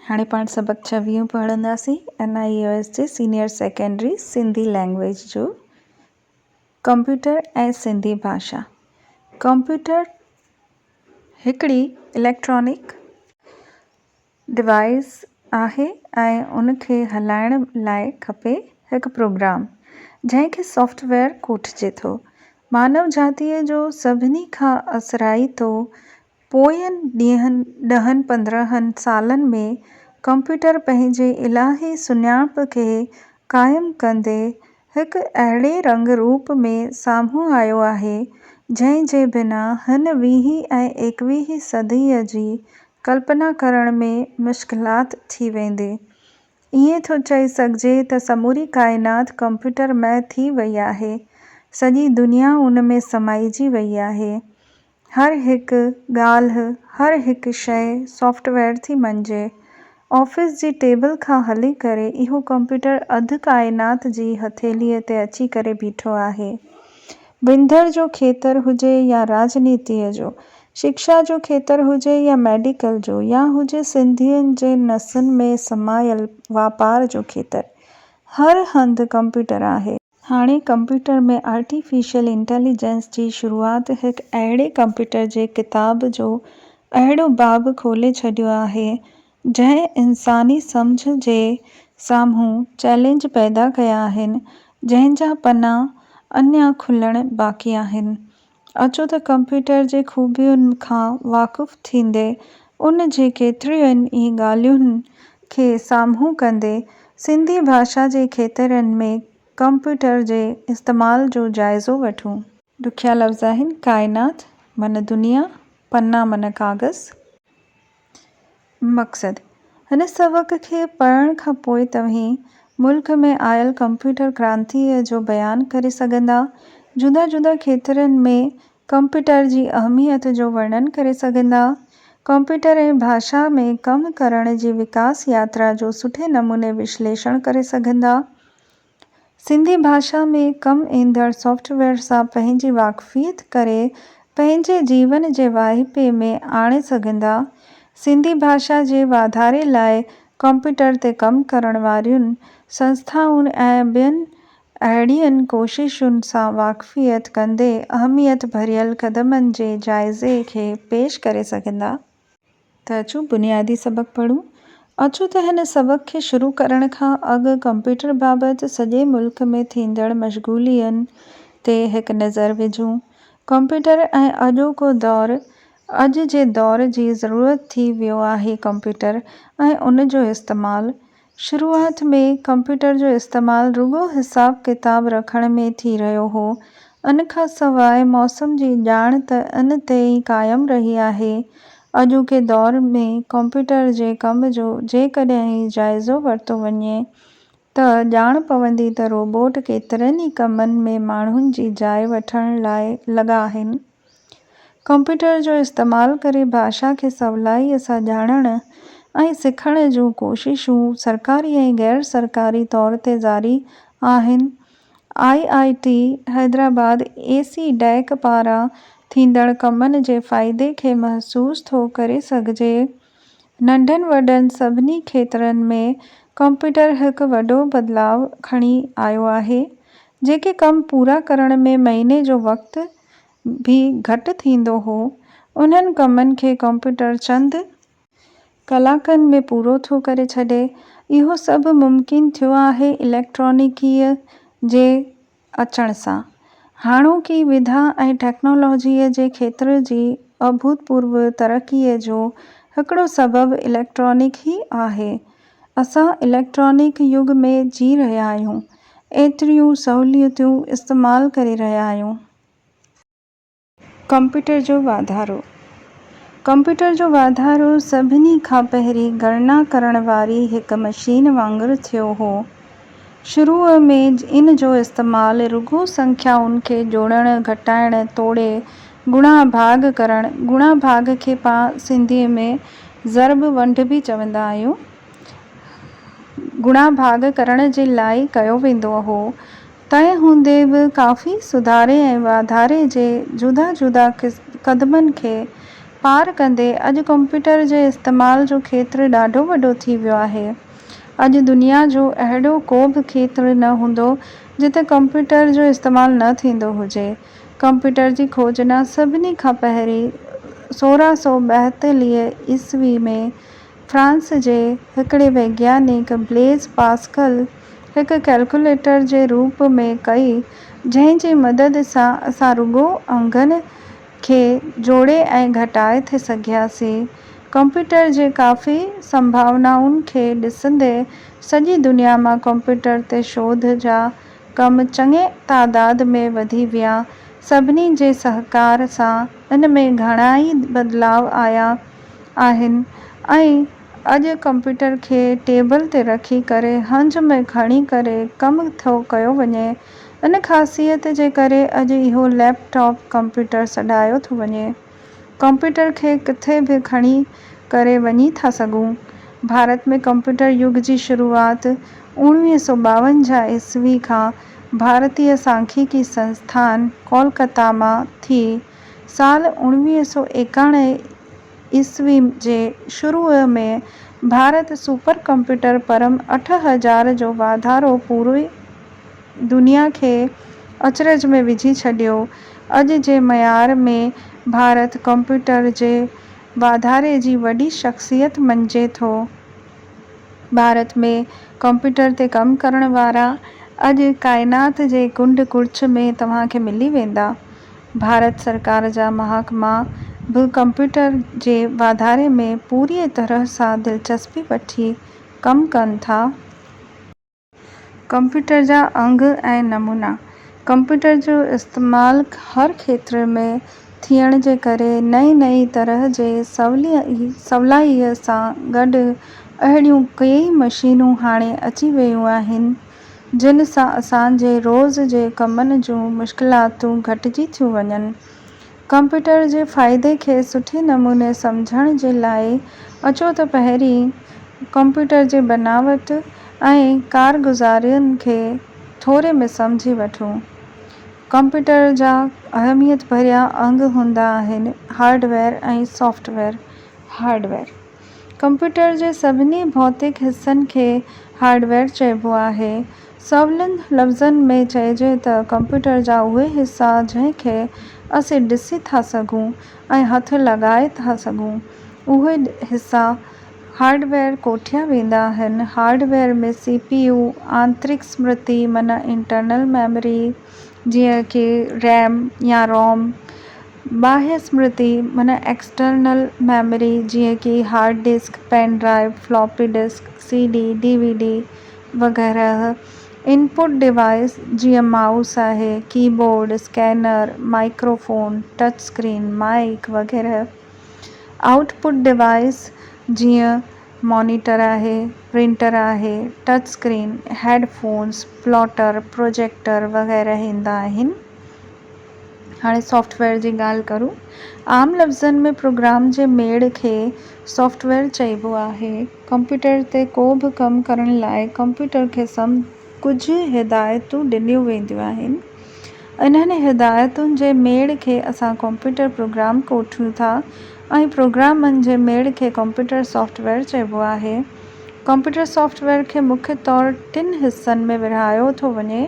هاڻي پاڻ سبق ڇويهون پڙهنداسين اين آء او ايس جي سينيئر سيڪنڊري سنڌي لينگويج جو ڪمپيوٽر ۽ سنڌي ڀاشا. ڪمپيوٽر هڪڙي اليڪٽرانڪ ڊوائيس آهي ۽ ان کي هلائڻ لاء کپي هڪ پروگرام جنهن کي سافٽ ويئر ڪوٺجي ٿو. مانو جاتيء جو سڀني کان اثرائتو پوين ڏينهن ڏهن 15 سالن ۾ ڪمپيوٽر پنهنجي الاهي سڃاڻپ کي قائم ڪندي هڪ اهڙي رنگ روپ ۾ سامهون آيو آهي، جنهن جي بنا هن ويهين ۽ ايڪويهين صديء جي ڪلپنا ڪرڻ ۾ مشڪلات ٿي ويندي. ائين ٿو چئي سگهجي ته سموري ڪائنات ڪمپيوٽر مئي ٿي وئي آهي. سڄي دنيا ان ۾ سمائجي وئي آهي. هر هڪ ڳالهه، هر هڪ شيء سافٽ ويئر ٿي مڃجي. آفيس جي ٽيبل کان هلي ڪري اهو ڪمپيوٽر اڌ ڪائنات جي هٿيليء تي اچي ڪري بيٺو آهي. وندر جو کيتر هجي يا راڄنيتيء جو، شڪشا جو کيتر هجي يا ميڊيڪل جو يا هجي سنڌين جي نسن ۾ سمايل واپار جو کيتر، هر هنڌ ڪمپيوٽر آهي. هاڻي ڪمپيوٽر ۾ آرٽيفيشل انٽيليجنس جي شروعات هڪ اهڙي ڪمپيوٽر جي ڪتاب جو اهڙو باب کولي ڇڏيو آهي، جنهن انساني سمجهه جي سامهون چئلينج پيدا ڪيا آهن، جنهن جا پنا اڃا کلڻ باقي آهن. اچو ته ڪمپيوٽر جي خوبين کان واقف ٿيندي ان جي ڪيترين ئي ڳالهين کي سامهون ڪندي سنڌي ڀاشا جي کيترن ۾ ڪمپيوٽر جي استعمال جو جائزو وٺون. ڏکيا لفظ آهن، ڪائنات من دنيا، پنا من ڪاغذ. مقصد، هن سبق کي پڙهڻ کان پوء توهين ملڪ ۾ آيل ڪمپيوٽر ڪرانتيء جو بيان ڪري سگهندا، جدا جدا کيترن ۾ ڪمپيوٽر جي اهميت جو ورڻن ڪري سگهندا، ڪمپيوٽر ۽ ڀاشا ۾ ڪم ڪرڻ جي وڪاس ياترا جو سٺي نموني وشليشڻ ڪري سگهندا، سنڌي ڀاشا ۾ ڪم ايندڙ سافٽ ويئر سان پنهنجي واقفيت ڪري پنهنجي جيون جي واهپي ۾ آڻي سگهندا. سنڌي ڀاشا جي واڌاري لاء ڪمپيوٽر تي ڪم ڪرڻ وارين سنسٿائن ۽ ٻين اهڙين ڪوششن سان واقفيت ڪندي اهميت ڀريل قدمن جي جائزي کي پيش ڪري سگهندا. ته اچو بنيادي سبق پڙهون. اچو ته هن سبق کي شروع ڪرڻ کان اڳ ڪمپيوٽر بابت سڄي ملڪ ۾ ٿيندڙ مشغولين تي هڪ نظر وجهون. ڪمپيوٽر ۽ اڄوڪو دور اڄ جي دور جي ضرورت ٿي ويو آهي ڪمپيوٽر ۽ ان جو استعمال شروعات ۾ ڪمپيوٽر جو استعمال رڳو حساب ڪتاب رکڻ ۾ ٿي رهيو هو. ان کان سواء موسم جي ڄاڻ ته ان تي ئي قائم رهي آهي. اڄوڪي دور ۾ ڪمپيوٽر جي ڪم جو جيڪڏهن جائزو ورتو وڃي ته ڄاڻ پوندي ته روبوٽ ڪيترن ئي ڪمن ۾ ماڻهن جي جاء وٺڻ لاء لڳا آهن. ڪمپيوٽر جو استعمال ڪري ڀاشا کي سولائيء سان ڄاڻڻ ۽ سکڻ جون ڪوششون سرڪاري ۽ غير سرڪاري طور تي جاري آهن. I I T Hyderabad A C DAC پاران ٿيندڙ ڪمن جي فائدي کي محسوس ٿو ڪري سگهجي. ننڍن وڏن سڀني کيترن ۾ ڪمپيوٽر هڪ وڏو بدلاء کڻي آيو آهي. جيڪي ڪم پورا ڪرڻ ۾ مهيني جو وقت به گهٽ ٿيندو هو، انهن ڪمن کي ڪمپيوٽر چند ڪلاڪن ۾ پورو ٿو ڪري ڇڏي. اهو سڀ ممڪن ٿيو آهي اليڪٽرانڪيء جي اچڻ سان. هاڻوڪي وڌا ۽ ٽيڪنالاجيء جي کيتر جي اڀوتپورو ترقيء جو هڪڙو سبب اليڪٽرانڪ ئي آهي. اسان اليڪٽرانڪ يگ ۾ جي رهيا آهيون. ايتريون سهوليتون استعمال ڪري رهيا آهيون. ڪمپيوٽر جو واڌارو، ڪمپيوٽر جو واڌارو سڀني کان پهرين گڻنا ڪرڻ واري هڪ مشين وانگر ٿيو هو. شروع ۾ ان جو استعمال رڳو سنکيائن کي جوڙڻ، گهٽائڻ توڙي گڻا ڀاڳ ڪرڻ، گڻا ڀاڳ کي پان سنڌيء ۾ ضرب ونڊ به چوندا آهيون، گڻا ڀاڳ ڪرڻ جي لاء ڪيو ويندو هو. تنهن هوندي به ڪافي سڌاري ۽ واڌاري جي جدا جدا قدمن کي پار ڪندي اڄ ڪمپيوٽر جي استعمال جو کيتر ڏاڍو وڏو ٿي ويو آهي. اڄ دنيا جو اهڙو ڪو به کيتر نه هوندو جتي ڪمپيوٽر جو استعمال نه ٿيندو هجي. ڪمپيوٽر جي کوجنا سڀني کان پهرين 1642 عيسوي ۾ فرانس جي هڪڙي ويگيانڪ بليز پاسڪل هڪ ڪئلڪيوليٽر جي روپ ۾ ڪئي، جنهن جي مدد سان اسان رڳو انگن کي جوڙي ۽ گهٽائي ٿي سگهياسين. ڪمپيوٽر جي ڪافي سنڀاونائن کي ڏسندي سڄي دنيا مان ڪمپيوٽر تي شوڌ جا ڪم چڱي تعداد ۾ وڌي ويا. سڀني جي سهڪار سان ان ۾ گهڻائي بدلاء آيا. آهن ۽ اڄ ڪمپيوٽر کي ٽيبل تي رکي ڪري هنج ۾ کڻي ڪري ڪم ٿو ڪيو وڃي ان خاصيت جي ڪري اڄ اهو ليپ ٽاپ ڪمپيوٽر سڏايو ٿو وڃي ڪمپيوٽر کي ڪٿي به کڻي ڪري وڃي ٿا سگهون ڀارت ۾ ڪمپيوٽر يگ جي شروعات 1952 عيسوي کان ڀارتيه سانکيڪي سنسٿان ڪولڪتا مان ٿي سال 1991 عيسوي جي شروع ۾ ڀارت سپر ڪمپيوٽر پرم 8000 جو واڌارو پوري دنيا کي اچرج ۾ وجهي ڇڏيو. اڄ جي معيار ۾ ڀارت ڪمپيوٽر جي واڌاري جي وڏي شخصيت مڃجي ٿو. ڀارت ۾ ڪمپيوٽر تي ڪم ڪرڻ وارا اڄ ڪائنات جي ڪنڊ ڪڙڇ ۾ توهان کي ملي ويندا. ڀارت سرڪار جا محڪما به ڪمپيوٽر جي واڌاري ۾ پوريء طرح سان دلچسپي وٺي ڪم ڪن ٿا. ڪمپيوٽر جا انگ ۽ نمونا، ڪمپيوٽر جو استعمال هر کيتر ۾ ٿيڻ جي ڪري نئين نئين طرح جي سولائيء سان گڏ اهڙيون ڪيئي مشينون هاڻي اچي ويون آهن، جن سان اسان جي روز جي ڪمن جون مشڪلاتون گهٽجي ٿيون وڃن. ڪمپيوٽر جي فائدي کي سٺي نموني سمجهڻ جي لاء اچو ته پهرين ڪمپيوٽر جي بناوٽ ۽ ڪارگذارين کي ٿوري ۾ سمجهي وٺون. ڪمپيوٽر جا اهميت ڀريا انگ هوندا آهن hardware ۽ software. Hardware computer جي سڀني ڀوتڪ حصن کي هارڊويئر چئبو آهي. سولن لفظن ۾ چئجي ته ڪمپيوٽر جا اهي حصا جنهن کي اسين ڏسي ٿا سگهون ۽ هٿ لڳائي ٿا سگهون اهي حصا هارڊويئر ڪوٺيا ويندا آهن. هارڊويئر ۾ سي پي يو، آنترڪ سمرتي معنيٰ انٽرنل ميموري جيئن ڪي ريم يا روم، باهيه سمرتي معنيٰ ايڪسٽرنل ميموري جيئن ڪي hard disk, pen drive, floppy disk, C D, D V D وغيره، انپوٽ ڊوائيس جيئن مائوس آهي، keyboard, scanner, microphone, touch screen, mic وغيره، آئوٽ پٽ ڊوائيس جيئن مانيٽر آهي، پرنٽر آهي، touch screen, headphones, plotter, projector وغيره ايندا آهن. هاڻي سافٽ ويئر جي ڳالهه ڪرون. عام لفظن ۾ پروگرام جي ميڙ کي سافٽ ويئر چئبو آهي. ڪمپيوٽر تي ڪو به ڪم ڪرڻ لاء ڪمپيوٽر کي سم ڪجهه هدايتون ڏنيون وينديون آهن. انهن هدايتن جي ميڙ کي اسان ڪمپيوٽر پروگرام ڪوٺيون ٿا ۽ پروگرامن جي ميڙ کي ڪمپيوٽر سافٽ ويئر چئبو آهي. ڪمپيوٽر سافٽ ويئر کي مکيه طور ٽن حصن ۾ ورهايو ٿو وڃي.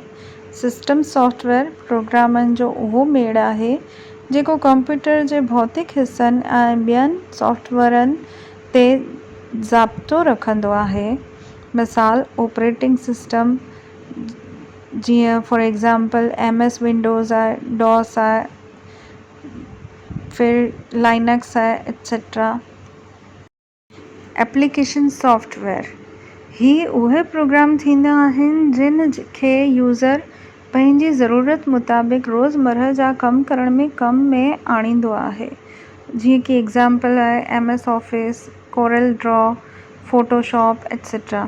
سسٽم سافٽ ويئر پروگرامن جو اهو ميڙ آهي، جيڪو ڪمپيوٽر جي ڀوتڪ حصن ۽ ٻين سافٽ ويئرن تي ضابطو رکندو آهي. مثال آپريٽنگ سسٽم جيئن for example M S Windows آهي، ڊاس آهي، ڦر لائنڪس آهي ايٽسيٽرا. ايپليڪيشن سافٽ ويئر، هي اهي پروگرام ٿيندا آهن جن کي يوزر پنهنجي ضرورت مطابق روزمرهه جا ڪم ڪرڻ ۾ ڪم ۾ آڻيندو آهي. جيئن ڪي ايگزامپل آهي M S Office, Corel Draw, Photoshop etcetera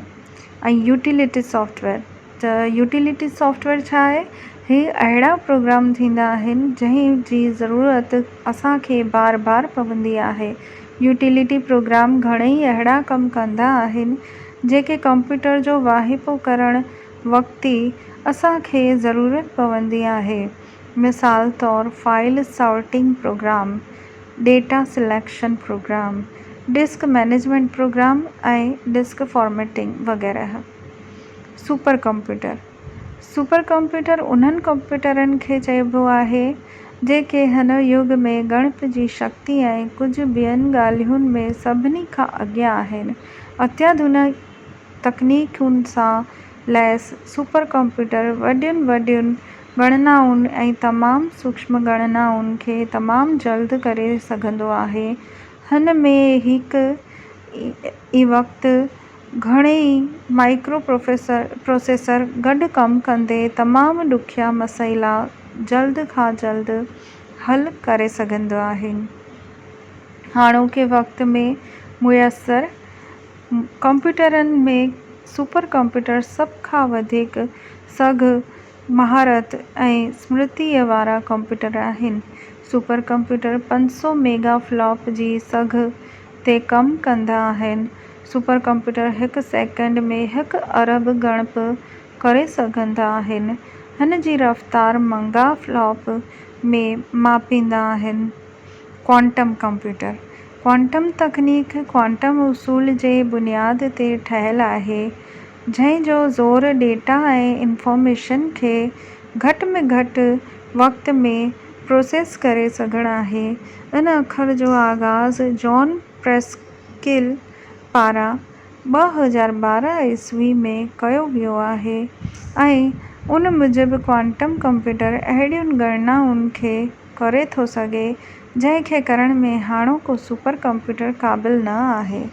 ۽ utility software ته يوٽيلٽي سافٽ ويئر ڇا آهي؟ هي اهڙا پروگرام ٿيندا آهن جنهن جي ضرورت اسان کي بار بار پوندي آهي. يوٽيلٽي پروگرام گهڻئي اهڙا ڪم ڪندا آهن جيڪي ڪمپيوٽر جو واهپو ڪرڻ وقت ئي اسان کي ضرورت پوندي آهي. مثال طور file sorting program. Data selection program, disk management program ۽ disk formatting وغيره. سپر ڪمپيوٽر، سپر ڪمپيوٽر انهن ڪمپيوٽرن کي چئبو آهي، جيڪي هن يگ ۾ ڳڻپ جي شڪتي ۽ ڪجهه ٻين ڳالهين ۾ سڀني کان اڳيان آهن. اتياڌنڪ تڪنيڪن سان ليس سپر ڪمپيوٽر وڏين وڏين ڳڻنائن ۽ تمام سوڪشم ڳڻنائن کي تمام جلد ڪري سگهندو آهي. هن ۾ هڪ ئي وقت گهڻيئي مائيڪرو پروسيسر گڏ ڪم ڪندي تمام ڏکيا مسئلا جلد کان جلد حل ڪري سگهندو آهي. هاڻوڪي وقت ۾ ميسر ڪمپيوٽرن ۾ سپر ڪمپيوٽر سڀ کان وڌيڪ سگهه، مهارت ۽ سمرتيء وارا ڪمپيوٽر آهن. سپر ڪمپيوٽر 500 ميگا فلاپ جي سگهه تي ڪم ڪندا آهن. سپر ڪمپيوٽر هڪ سيڪنڊ ۾ هڪ ارب ڳڻپ ڪري سگهندا آهن. هن جي رفتار مگا فلاپ ۾ ماپيندا آهن. ڪوانٽم ڪمپيوٽر، ڪوانٽم تڪنيڪ ڪوانٽم اصول جي بنياد تي ٺهيل آهي، جنهن جو زور ڊيٽا ۽ انفارميشن کي گهٽ ۾ گهٽ وقت ۾ پروسيس ڪري سگهڻ آهي. ان اکر جو آغاز جان پريسڪل پاران 2012 عيسوي ۾ ڪيو ويو آهي ۽ ان موجب ڪوانٽم ڪمپيوٽر اهڙين ڳڻنائن کي ڪري ٿو سگهي، جنهن کي ڪرڻ ۾ هاڻوڪو سپر ڪمپيوٽر قابل نه آهي.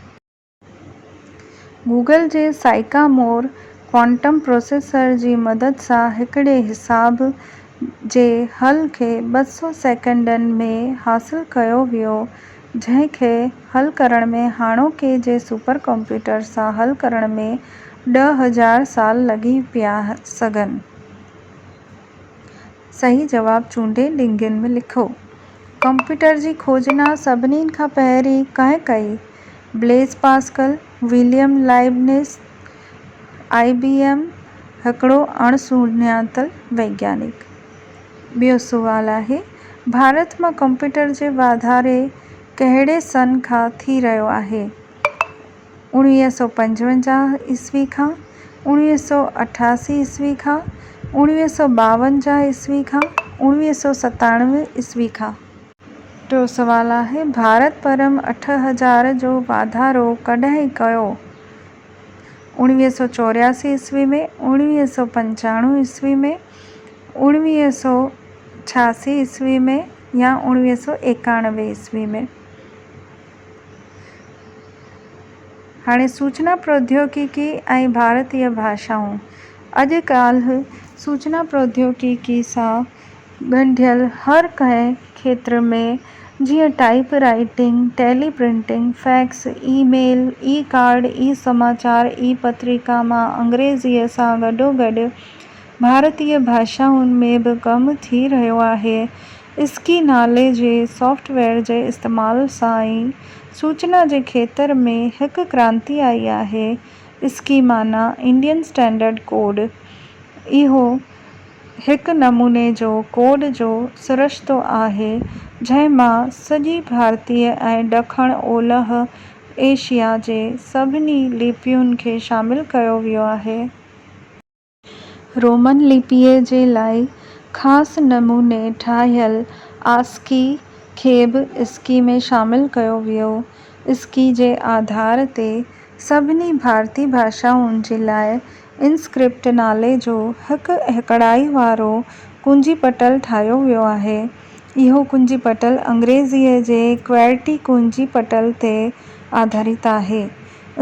گوگل جي سائيڪامور ڪوانٽم پروسيسر جي مدد سان هڪڙي حساب جي حل کي 200 سيڪنڊن ۾ حاصل ڪيو ويو، جنهن کي حل ڪرڻ ۾ هاڻوڪي جي سپر ڪمپيوٽر سان حل ڪرڻ ۾ 10,000 سال لڳي پيا سگهن. صحيح جواب چونڊي ڏنگين ۾ لکو. ڪمپيوٽر جي کوجنا سڀني کان پهرين ڪنهن ڪئي؟ Blaise Pascal, William Leibniz, I B M, هڪڙو اڻ سڃاتل ويگيانڪ. ٻيو سوال آهي، ڀارت مان ڪمپيوٽر جي واڌاري ڪهڙي سن کان ٿي رهيو آهي؟ 1955 عيسوي کان، 1988 عيسوي کان، 1952 عيسوي کان، 1997 عيسوي کان. ٽيون سوال آهي، ڀارت پرم 8000 جو واڌارو ڪڏهن ڪيو؟ 1984 عيسوي ۾، 1995 عيسوي ۾، 1986 عيسوي ۾ يا 1991 عيسوي ۾. هاڻي سوچنا پروديوگيڪي ۽ ڀارتيه ڀاشائون، اڄ ڪالهه سوچنا پروديوگيڪي سان ڳنڍيل هر ڪنهن کيتر ۾ جيئن type writing, tele printing, fax, email, e card, e سماچار، اي پتريڪا مان انگريزيء سان گڏوگڏ ڀارتيه ڀاشائن ۾ به ڪم ٿي رهيو آهي. اسڪي نالي جي سافٽ ويئر جي استعمال سان ئي سوچنا جي کيتر ۾ هڪ ڪرانتي آئي آهي. اسڪي معنيٰ انڊين اسٽينڊرڊ ڪوڊ. اهو هڪ نموني جو ڪوڊ جو سرشتو آهي، جنهن مان سڄي ڀارتي ۽ ڏکڻ اولهه ايشيا جي سڀني لپين کي شامل ڪيو ويو آهي. رومن لپيء جي لاء خاص نموني ٺاهيل آسڪي کي به اسڪي ۾ شامل ڪيو ويو. اسڪي جي آڌار تي سڀني ڀارتي ڀاشائن جي لاء انسڪرپٽ نالي جو هڪ هيڪڙائي وارو ڪنجي پٽل ٺاهيو ويو آهي. اهو ڪنجي پٽل انگريزيء جي ڪوئرٽي ڪنجي پٽل تي آڌارت آهي.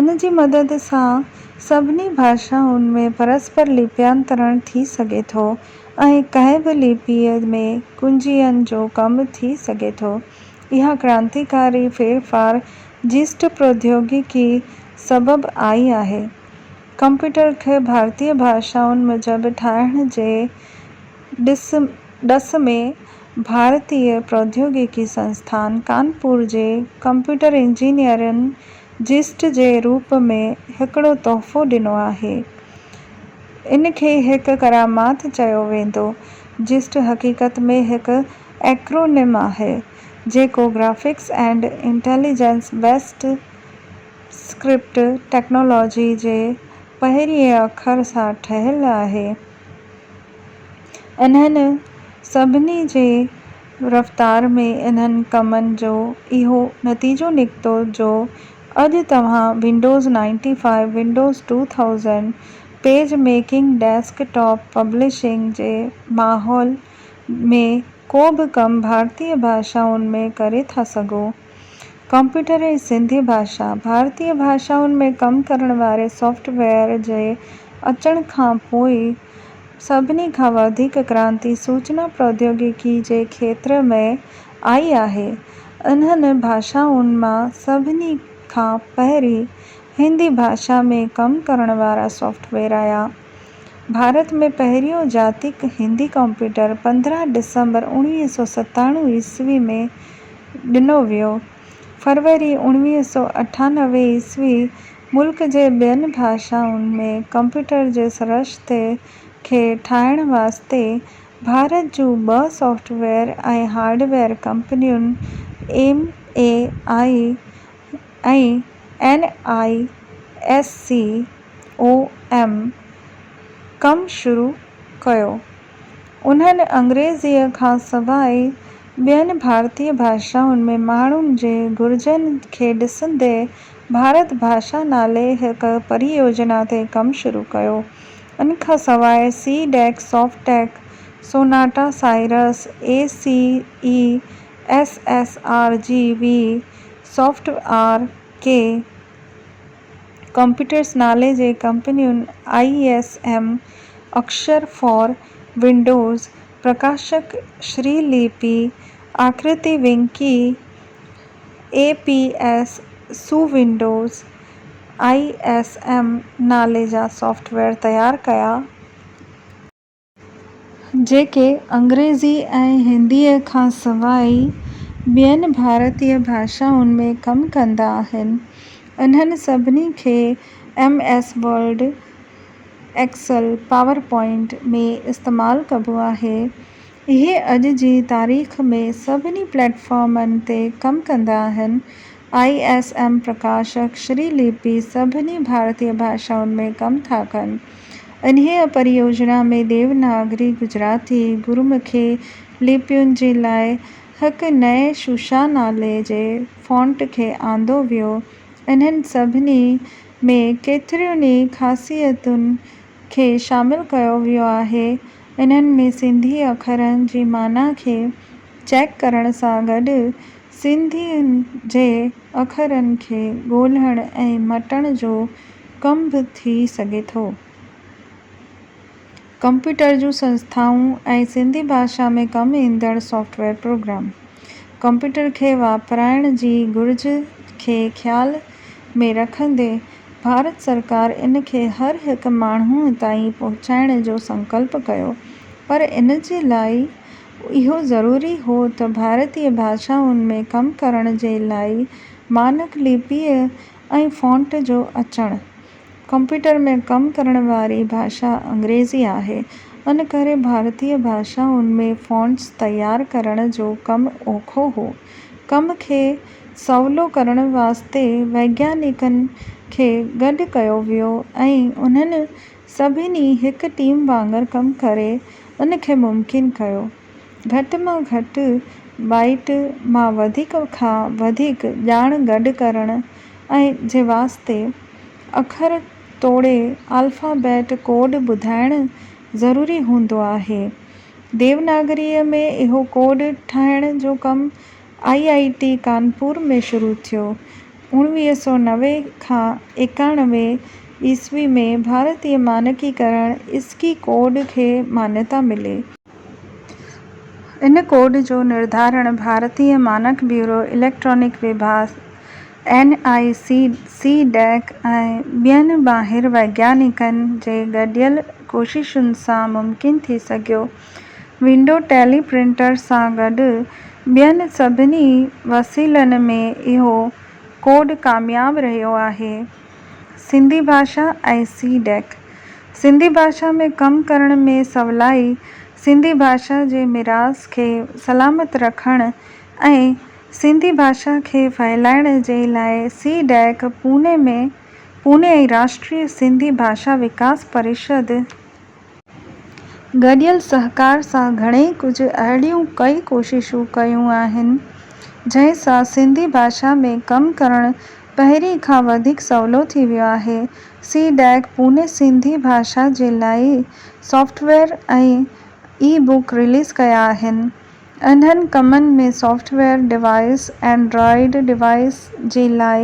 ان جي مدد سان سڀني ڀاشائن ۾ پرسپر لپيانترڻ ٿي سگهي ٿو ۽ ڪنهن به لپيء ۾ ڪنجين جو ڪم ٿي سگهي ٿو. اها ڪرانتيڪاري ڦيرڦار جسٽ پروديوگڪي سبب آئي آهي. ڪمپيوٽر کي ڀارتي ڀاشائن موجب ٺاهڻ جي ڏس ۾ ڀارتي پروديوگڪي سنسٿان ڪانپور جي ڪمپيوٽر انجنيئرن جسٽ جي روپ ۾ هڪڙو تحفو ڏنو آهي. ان کي هڪ ڪرامات چيو ويندو. جسٽ حقيقت ۾ هڪ ايڪرونم آهي. جيڪو graphics and intelligence based script technology جي پهرئين اکر سان ٺهيل آهي. انهن سڀني جي رفتار ۾ انهن ڪمن جو اهو نتيجو نڪتو جو اڄ توهان Windows ninety five, Windows two thousand, page making desktop publishing جي ماحول ۾ ڪو به ڪم ڀارتي ڀاشائن ۾ ڪري ٿا سگهو. ڪمپيوٽر ۽ سنڌي ڀاشا، ڀارتي ڀاشائن ۾ ڪم ڪرڻ واري سافٽ ويئر جي اچڻ کان پوء سڀني کان وڌيڪ ڪرانتي سوچنا پروديوگڪي جي کيتر ۾ آئي آهي. انهن ڀاشائن مان سڀني کان پهرين هندي ڀاشا ۾ ڪم ڪرڻ وارا سافٽ ويئر آيا. ڀارت ۾ پهريون ذاتي هندي ڪمپيوٽر 15 ڊسمبر 1997 عيسوي ۾ ڏنو ويو. فروري 1998 عيسوي ملڪ جي ٻين ڀاشائن ۾ ڪمپيوٽر جي سرشتي کي ٺاهڻ واسطي ڀارت جون ٻه سافٽ ويئر ۽ هارڊ ويئر ڪمپنين M A I ۽ N I S C O M ڪم شروع ڪيو. انهن انگريزيء کان سواء ٻين ڀارتي ڀاشائن ۾ ماڻهن جي گهرجن کي ڏسندي ڀارت ڀاشا نالي هڪ پريوجنا تي ڪم شروع ڪيو. ان کان سواء C DAC, soft tech, Sonata Cyrus, A C E S S R G V, soft R K computers نالي جي ڪمپنين I S M Akshar for Windows, Prakashak Shri Lipi, Aakriti Vinky, A P S so windows, I S M نالي جا soft where تيار ڪيا. جيڪي انگريزي ۽ هنديء کان سواء ٻين ڀارتي ڀاشائن ۾ ڪم ڪندا آهن. انهن سڀني کي M S Word, Excel, PowerPoint ۾ استعمال ڪبو آهي. اهي اڄ جي تاريخ ۾ سڀني پليٽفارمن تي ڪم ڪندا آهن. I S M Prakashak, Shri Lipi سڀني ڀارتي ڀاشائن ۾ ڪم ٿا ڪن. انهيء پريوجنا ۾ ديوناگري، گجراتي، گرمکي لپين جي لاء هڪ نئين شوشا نالي جي فونٽ کي آندو ويو. انهن سڀني ۾ ڪيترين ئي خاصيتن کي شامل ڪيو ويو آهي. انهن ۾ سنڌي اکرن جي معنيٰ کي چيڪ ڪرڻ سان گڏ سنڌين جي اکرن کي ڳولڻ ۽ مٽڻ جو ڪم به ٿي سگهي ٿو. ڪمپيوٽر جون سنسٿائون ۽ سنڌي ڀاشا ۾ ڪم ايندڙ سافٽ ويئر پروگرام. ڪمپيوٽر کي واپرائڻ جي گهرج کي خيال ۾ رکندي ڀارت سرڪار ان کي هر هڪ ماڻهوء تائين پهچائڻ جو سنڪلپ ڪيو پر ان جي لاء اهو ضروري هو ته ڀارتي ڀاشائن ۾ ڪم ڪرڻ جي لاء مانڪ لپيء ۽ فونٽ جو اچڻ. ڪمپيوٽر ۾ ڪم ڪرڻ واري ڀاشا انگريزي آهي، ان ڪري ڀارتي ڀاشائن ۾ فونٽس تيار ڪرڻ جو ڪم اوکو هو. ڪم کي سولو ڪرڻ واسطي ويگيانڪن کي گڏ ڪيو ويو ۽ انهن سڀني هڪ ٽيم وانگر ڪم ڪري ان کي ممڪن ڪيو. گهٽ مان گهٽ بائيٽ مان وڌيڪ کان وڌيڪ ڄاڻ گڏ ڪرڻ ۽ جي واسطي اکر توڙي آلفابيٽ ڪوڊ ٻڌائڻ ضروري هوندو آهي. ديوناگريء ۾ اهو ڪوڊ ٺاهڻ جو ڪم آء آء ٽي ڪانپور ۾ شروع ٿيو. 1990 کان 91 عيسوي ۾ ڀارتي مانڪيڪرڻ اسڪي ڪوڊ کي مانيتا ملي. ان ڪوڊ جو نرڌارڻ ڀارتي مانڪ بيورو، اليڪٽرانڪ وڀاڳ، اين آء سي، سي ڊيڪ ۽ ٻين ماهر ويگيانڪن جي گڏيل ڪوششن سان ممڪن ٿي سگهيو. ونڊو ٽيلي پرنٽر سان گڏ ٻين سڀني وسيلن ۾ اهو ڪوڊ ڪامياب رهيو آهي. سنڌي ڀاشا ۽ سي ڊيڪ سنڌي ڀاشا ۾ ڪم ڪرڻ ۾ سولائي، سنڌي ڀاشا جي ميراث کي سلامت رکڻ ۽ سنڌي ڀاشا کي ڦهلائڻ جي لاء سي ڊيڪ پوني ۾ پوني ۽ راشٽريه سنڌي ڀاشا وڪاس پريشد گڏيل سهڪار سان گهڻي ڪجهه اهڙيون ڪئي ڪوششون ڪيون آهن، جنهن سان سنڌي ڀاشا ۾ ڪم ڪرڻ پهرين کان وڌيڪ سولو ٿي ويو آهي. سي ڊيڪ پوني سنڌي ڀاشا جي لاء software ۽ e book release ڪيا آهن. انهن ڪمن ۾ soft where device, Android device جي لاء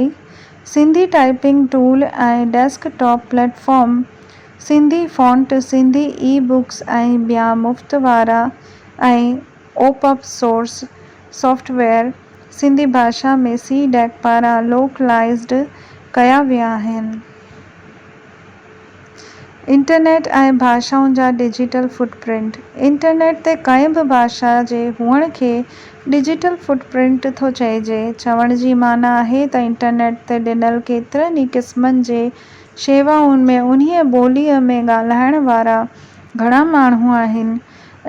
Sindhi typing tool ۽ desktop platform, Sindhi font, Sindhi e books ۽ ٻيا مفت وارا ۽ اوپپ سورس سافٽ ويئر سنڌي ڀاشا ۾ سي ڊيڪ پاران لوڪلائيزڊ ڪيا ويا آهن. انٽرنيٽ ۽ ڀاشائن جا ڊجيٽل فوٽ پرنٽ، انٽرنيٽ تي ڪنهن به ڀاشا جي هئڻ کي ڊجيٽل فوٽ پرنٽ ٿو چئجي. چوڻ جي معنيٰ آهي ته انٽرنيٽ تي ڏنل ڪيترن ئي قسمن جي شيوائن ۾ انهيء ٻوليء ۾ ڳالهائڻ وارا گهڻا ماڻهو آهن.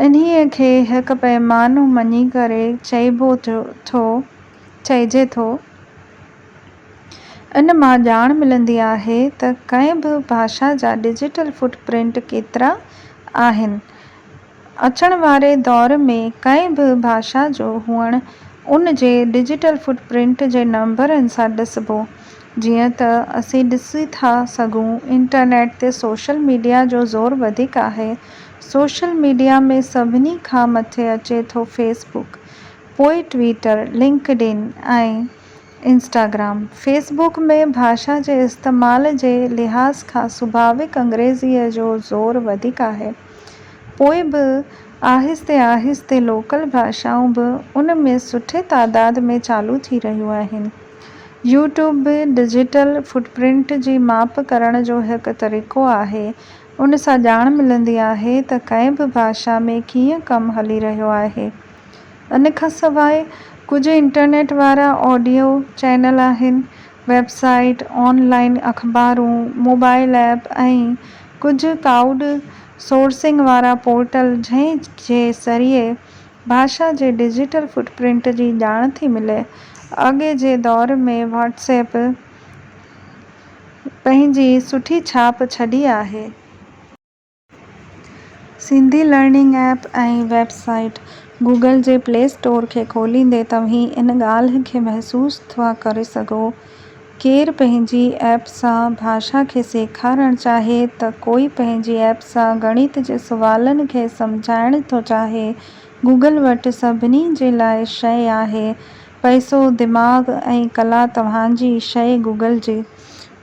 انهيء کي هڪ پيمانو مڃي ڪري چئبو ٿو چئجي ٿو. ان مان ڄاڻ ملندي آهي ته ڪنهن به ڀاشا جا ڊجيٽل فوٽ پرنٽ ڪيترا آهن. اچڻ واري دور ۾ ڪنهن به ڀاشا جو هئڻ ان جي ڊجيٽل فوٽ پرنٽ جي نمبرن سان ڏسبو. جيئن ته اسين ڏسي ٿا سگهون انٽرنيٽ تي سوشل ميڊيا جو زور وڌيڪ آهي. سوشل ميڊيا ۾ سڀني کان مٿي اچي ٿو فيس بڪ، پوء Twitter, linked in ۽ Instagram. Facebook ۾ ڀاشا جي استعمال جي لحاظ کان سڀاويڪ انگريزيء جو زور وڌيڪ آهي. پوء به آهستي آهستي لوڪل ڀاشائون به ان ۾ سٺي تعداد ۾ چالو ٿي رهيون آهن. يوٽيوب به ڊجيٽل فوٽ پرنٽ جي ماپ ڪرڻ جو هڪ طريقو آهي. ان سان ڄاڻ ملندي آهي ته ڪنهن به ڀاشا ۾ ڪيئن ڪم هلي رهيو آهي. ان کان سواء ڪجهه انٽرنيٽ وارا آڊيو چينل آهن، ويب سائيٽ، آن لائين اخبارون، موبائل ايپ ۽ ڪجهه ڪائوڊ سورسنگ وارا پورٽل جنهن جي ذريعي ڀاشا جي ڊجيٽل فوٽ پرنٽ جي ڄاڻ ٿي ملي. اڳي جي دور ۾ واٽس ايپ پنهنجي سٺي ڇاپ ڇڏي آهي. Sindhi learning app ۽ website Google جي پلي اسٽور کي کوليندي توهين ان ڳالهه کي محسوس ٿا ڪري سگهو. ڪير پنهنجي ايپ سان ڀاشا کي سيکارڻ چاهي ته ڪوئي پنهنجي ايپ سان ڳڻت جي سوالن کي سمجهائڻ ٿو چاهي. گوگل وٽ سڀني جي لاء شيء آهي. پئسو، دماغ ۽ ڪلا توهان جي شيء گوگل جي.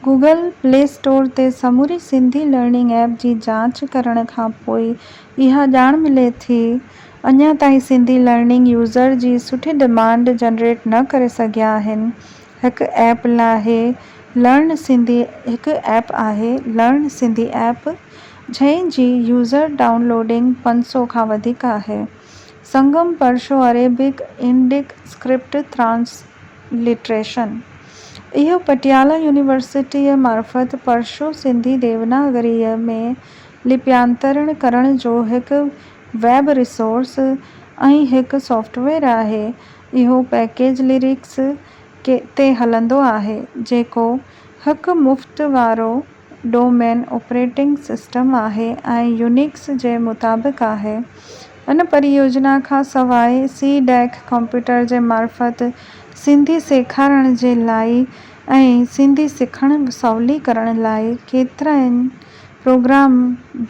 گوگل پلي اسٽور تي سموري سنڌي لرننگ ايپ جي جاچ ڪرڻ کان پوء اها ڄاڻ ملي ٿي اڃا تائين سنڌي لرننگ يوزر جي سٺي ڊمانڊ جنريٽ نه ڪري سگهيا آهن. هڪ ايپ لاهي لرن سنڌي هڪ ايپ آهي لرن سنڌي ايپ جنهن جي يوزر ڊائونلوڊنگ 500 کان وڌيڪ آهي. Sangam Parsho Arabic Indic script transliteration. اهو پٽيالا يونيورسٽيء معرفت پرشو سنڌي ديوناگريء ۾ لپيانترڻ ڪرڻ جو هڪ ويب ريسورس ۽ هڪ سافٽ ويئر آهي. اهو پيڪيج ليرڪس تي هلندو آهي، جيڪو هڪ مفت وارو ڊومين آپريٽنگ سسٽم آهي ۽ يونڪس جي مطابق آهي. ان پريوجنا کان سواء سي ڊيڪ ڪمپيوٽر جي معرفت سنڌي سيکارڻ جي لاء ۽ سنڌي سکڻ سولي ڪرڻ لاء ڪيترائي پروگرام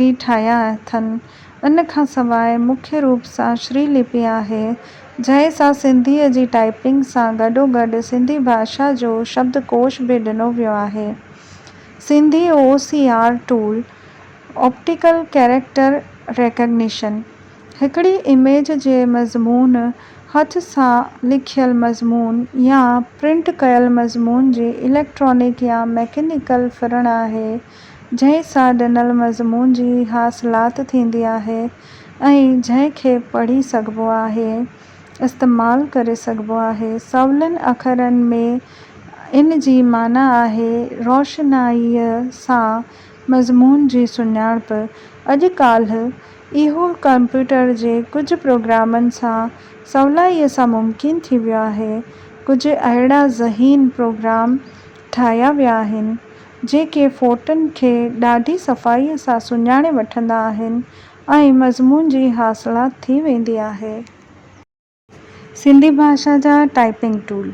به ٺاهيا اٿن. ان کان سواء مکيه روپ سان شري لپي آهي، جنهن سان سنڌيء جي ٽائپنگ سان گڏوگڏ سنڌي ڀاشا جو شبدڪوش به ڏنو ويو آهي. Sindhi O C R tool, optical character recognition, هڪڙي اميج جي مضمون، هٿ سان لکيل مضمون يا پرنٽ ڪيل مضمون جي اليڪٽرانڪ يا ميڪينيڪل ڦرڻ آهي، جنهن سان ڏنل مضمون جي حاصلات ٿيندي آهي ۽ جنهن کي پڙهي سگهبو آهي، استعمال ڪري سگهبو آهي. سولن اکرن ۾ ان جي معنيٰ آهي روشنائيء سان مضمون جي سڃاڻپ. اڄ ڪالهه اهو ڪمپيوٽر جي ڪجهه پروگرامن سان سولائيء سان ممڪن ٿي ويو آهي. ڪجهه اهڙا ذهين پروگرام ٺاهيا ويا آهن، جيڪي فوٽن کي ڏاڍي صفائيء سان سڃاڻي وٺندا آهن ۽ مضمون جي حاصلات ٿي ويندي آهي. سنڌي ڀاشا جا typing tool,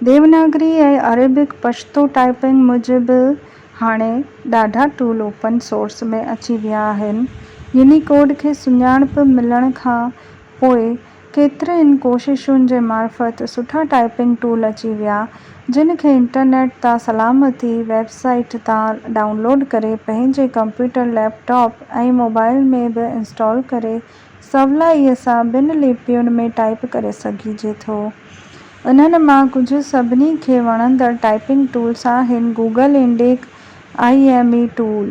Devanagari ۽ Arabic Pashto typing موجب هاڻي ڏاڍا ٽول اوپن سورس ۾ اچي ويا آهن. يونيڪوڊ کي سڃاڻپ ملڻ کان پوء ڪيترين ڪوششن جي معرفت سٺا ٽائپنگ ٽول اچي ويا جن کي انٽرنيٽ تان سلامتي ويب سائيٽ تان ڊائونلوڊ ڪري پنهنجي ڪمپيوٽر، ليپ ٽاپ ۽ موبائل ۾ به انسٽال ڪري سولائيء سان ٻن لپين ۾ ٽائيپ ڪري سگهجي ٿو. انهن مان ڪجهه سڀني کي وڻندڙ ٽائيپنگ ٽولس آهن Google Indic I M E tool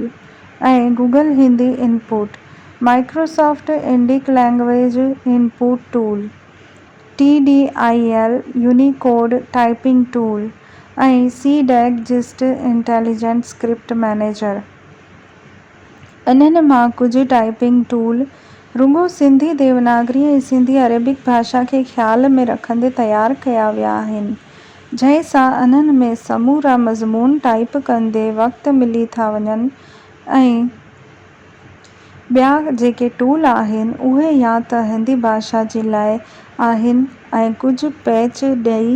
۽ Google Hindi input, Microsoft Indic language input tool, T D I L Unicode typing tool ۽ C deck gist intelligent script manager. انهن مان ڪجهه ٽائپنگ ٽول رڳو Sindhi Devanagari ۽ Sindhi Arabic ڀاشا کي خيال ۾ رکندي تيار ڪيا ويا آهن، جنهن سان انهن ۾ سمورا مضمون ٽائپ ڪندي وقت ملي ٿا وڃن ۽ ٻيا جيڪي ٽول آهن اهي يا ته هندي ڀاشا جي لاء آهن ۽ ڪجهه پيچ ڏئي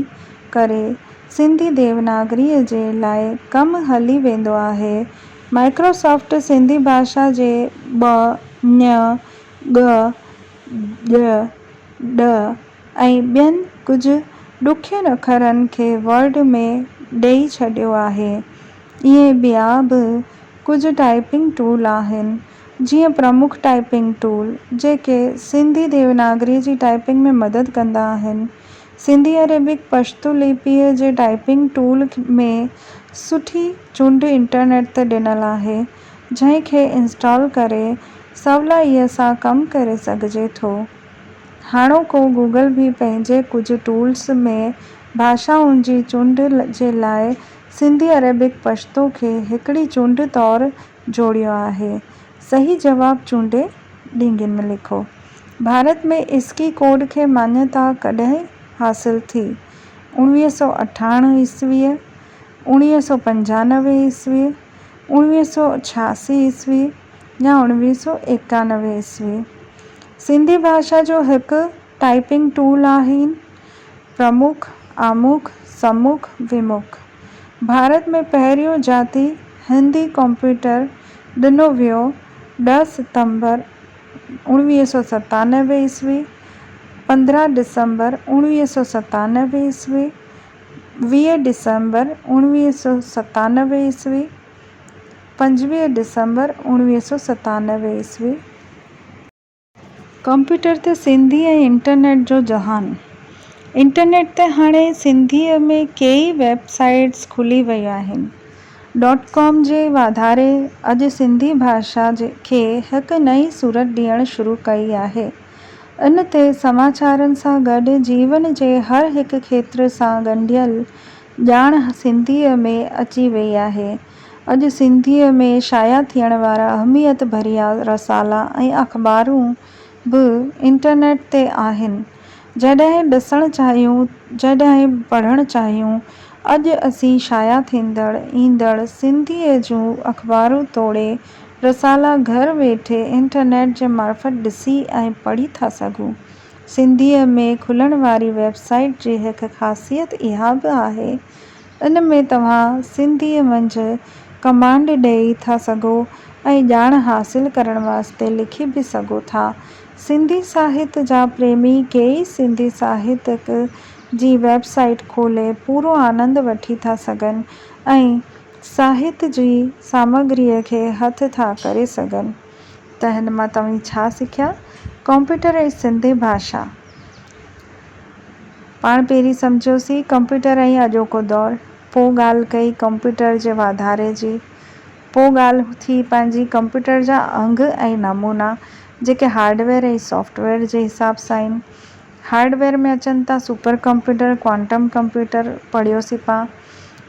ڪري سنڌي ديوناگريء جي لاء ڪم هلي ويندو آهي. مائڪروسافٽ سنڌي ڀاشا جي ٻ، ڃ، ڳ، ڄ، ڏ ۽ ٻين ڪجهه ڏکين اکرن کي ورڊ ۾ ڏئي ڇڏيو آهي. ائين ٻيا به ڪجهه ٽائپنگ ٽول آهن، جيئن پرمک ٽائپنگ ٽول، جيڪي سنڌي ديوناگريء جي ٽائپنگ ۾ مدد ڪندا آهن. سنڌي عربڪ پشتو لپيء جي ٽائپنگ ٽول ۾ سٺي چونڊ انٽرنيٽ تي ڏنل آهي، جنهن کي انسٽال ڪري سولائيء سان ڪم ڪري سگهجي ٿو. هاڻوڪو گوگل به پنهنجي ڪجهه ٽولز ۾ ڀاشائن جي چونڊ جي لاء سنڌي عربڪ پشتو کي هڪڙي چونڊ طور جوڙيو آهي. صحيح جواب چونڊي ڏينگين ۾ لکو. ڀارت ۾ اسڪي ڪوڊ کي مڃتا ڪڏهن حاصل ٿي؟ اڻويهه سئو اٺاڻ عيسويء، اڻويهه سئو پنجانوي عيسوي، اڻويهه سئو ڇهاسي عيسوي يا اڻويهه سئو ايڪانوي عيسوي. سنڌي ڀاشا جو هڪ ٽائپنگ ٽول آهن پرمک، آمک، سمک، ومک. ڀارت ۾ پهريون ذاتي هندي ڪمپيوٽر ڏنو ويو ڏهه ستمبر اڻويهه سئو 97 عيسوي، 15 ڊسمبر اڻويهه سئو 97 عيسوي، 20 ڊسمبر اڻويهه سئو 97 عيسوي، 25 ڊسمبر اڻويهه سئو 97 عيسوي. ڪمپيوٽر تي سنڌي ۽ انٽرنيٽ جو جهان. انٽرنيٽ تي هاڻي سنڌيء ۾ ڪيئي ويب سائيٽس کلي ويون آهن. ڊاٽ ڪام جي واڌاري اڄ سنڌي ڀاشا کي هڪ نئين صورت ڏيڻ شروع ڪئي آهي. ان تي سماچارن سان گڏ جيون جي هر هڪ کيتر سان ڳنڍيل ڄاڻ سنڌيء ۾ اچي ويئي آهي. اڄ سنڌيء ۾ شايع ٿيڻ وارا اهميت ڀريا رسالا ۽ اخبارون به انٽرنيٽ تي آهن. جڏهن ڏسڻ چاهيون، جڏهن پڙهڻ چاهيون، اڄ اسين شايع ٿيندڙ ايندڙ سنڌيء جون اخبارون توڙي رسالا گهر ويٺي انٽرنيٽ جي معرفت ڏسي ۽ پڙهي ٿا سگهون. سنڌيء ۾ کلڻ واري ويب سائيٽ جي هڪ خاصيت اها به آهي ان ۾ توهان سنڌيء منجهه ڪمانڊ ڏئي ٿا سگهو ۽ ڄاڻ حاصل ڪرڻ واسطي لکي به سگهو ٿا. سنڌي ساهت جا پريمي ڪيئي سنڌي ساهتڪ جي ويب سائيٽ کولي پورو آنند وٺي ٿا سگهن ۽ ساهت جي سامگريء کي هٿ ٿا ڪري سگهن. ته هن مان توهين ڇا سکيا؟ ڪمپيوٽر ۽ سنڌي ڀاشا. پاڻ پهرين سمجهيوسين ڪمپيوٽر ۽ اڄوڪو دور، پوء ڳالهه ڪئي ڪمپيوٽر جي واڌاري جي، پوء ڳالهه ٿي پنهنجي ڪمپيوٽر جا انگ ۽ نمونا جيڪي هارڊ ويئر ۽ سافٽ ويئر جي حساب سان آهن. هارڊ ويئر ۾ اچن ٿا سپر ڪمپيوٽر، ڪوانٽم ڪمپيوٽر پڙهيوسين پاڻ.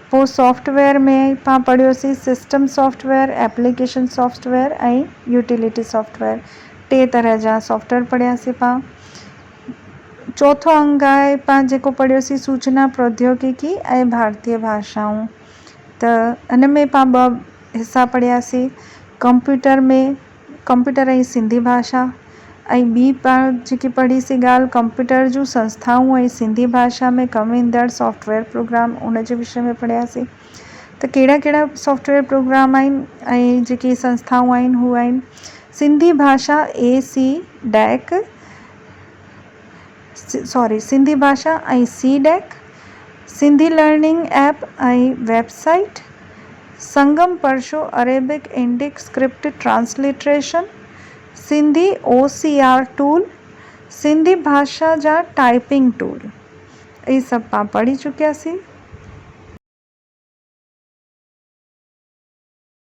پوء سافٽ ويئر ۾ پاڻ پڙهيوسين system software, application software ۽ utility software. ٽي طرح جا سافٽ ويئر پڙهياسين پاڻ. چوٿون انگ آهي پاڻ جيڪو پڙهيوسين سوچنا پروديوگڪي ۽ ڀارتيه ڀاشائون ته ان ۾ پاڻ ٻه حصا پڙهياسين ڪمپيوٽر ۾ ڪمپيوٽر ۽ سنڌي ڀاشا ۽ ٻي پاڻ جيڪي پڙهيسين ڳالهه ڪمپيوٽر جون سنسٿائون ۽ سنڌي ڀاشا ۾ ڪم ايندڙ سافٽ ويئر پروگرام ان جي وشي ۾ پڙهياسين ته ڪهڙا ڪهڙا سافٽ ويئر پروگرام آهن ۽ جيڪي سنسٿائون آهن هو آهن سنڌي ڀاشا اي سي ڊيڪ سوري سنڌي ڀاشا ۽ C DAC, Sindhi learning app ۽ website, Sangam Perso Arabic Indic script transliteration, Sindhi O C R tool, Sindhi ڀاشا جا ٽائپنگ ٽول. اهي سڀ پاڻ پڙهي چڪياسين.